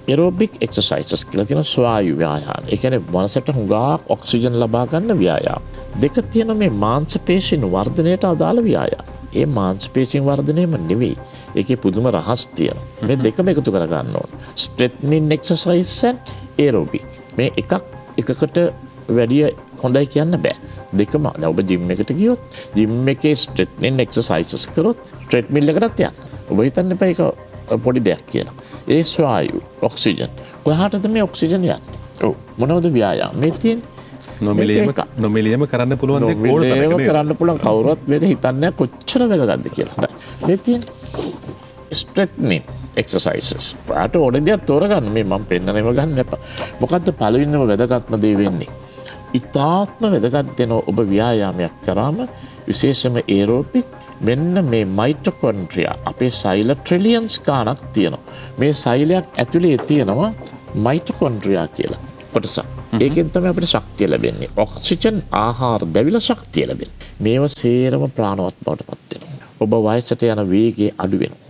එරෝබික් exercises කියලා තියෙන ස්වායු ව්‍යායාම. ඒ කියන්නේ මනසට හුඟක් ඔක්සිජන් ලබා ගන්න ව්‍යායාම. දෙක තියෙන මේ මාංශ පේශීන් වර්ධනයට අදාළ ව්‍යායාම. ඒ මාංශ පේශීන් වර්ධනයම නෙවෙයි. ඒකේ පුදුම රහස් තියෙනවා. මේ දෙකම එකතු කරගන්න ඕන. ස්ට්‍රෙන්ත්නින් එක්සර්සයිස් ඇන්ඩ් ඒරෝබික්. මේ එකක් එකකට වැඩිය හොඳයි කියන්න බෑ. දෙකම දැන් ඔබ ජිම් එකට ගියොත් ජිම් එකේ ස්ට්‍රෙන්ත්නින් එක්සර්සයිසස් කරොත් ට්‍රෙඩ්මිල් එකටත් යන්න. ඔබ හිතන්න එපා ඒක පොඩි දෙයක් කියලා. ඒ ස්වායු ඔක්සිජන් කොහාටද මේ ඔක්සිජන් යන්නේ? ඔව්, මොනවද ව්‍යායාම? මේ තියෙන්නේ නොමිලේම මේක එකක්. නොමිලේම කරන්න පුළුවන් දෙයක් ඕන තරමක නොමිලේම නේද? කරන්න පුළුවන්. කවුරුවත් මේක හිතන්නේ නැහැ කොච්චර වැදගත්ද කියලා. හරි. මේ තියෙන්නේ ස්ට්‍රෙන්ත්නින් එක්සර්සයිසස්. ඔයාට ඕන දෙයක් තෝරගන්න. මේ මම පෙන්නන ඒවා ගන්න එපා. මොකද්ද පළවෙනිම වැදගත්ම දේ වෙන්නේ? ඉතාත්ම වැදගත් වෙනවා ඔබ ව්‍යායාමයක් කරාම, විශේෂම ඒරෝබික්, මෙන්න මේ මයිටොකොන්ඩ්‍රියා. අපේ සෛල ට්‍රිලියන්ස් ගාණක් තියෙනවා. මේ සෛලයක් ඇතුලේ තියෙනවා මයිටොකොන්ඩ්‍රියා කියලා කොටසක්. ඒකෙන් තමයි අපිට ශක්තිය ලැබෙන්නේ. ඔක්සිජන් ආහාර දැවිලා ශක්තිය ලැබෙන්නේ. මේවා සේරම ප්‍රාණවත් බවට පත් වෙනවා. ඔබ වයසට යන වේගය අඩු වෙනවා.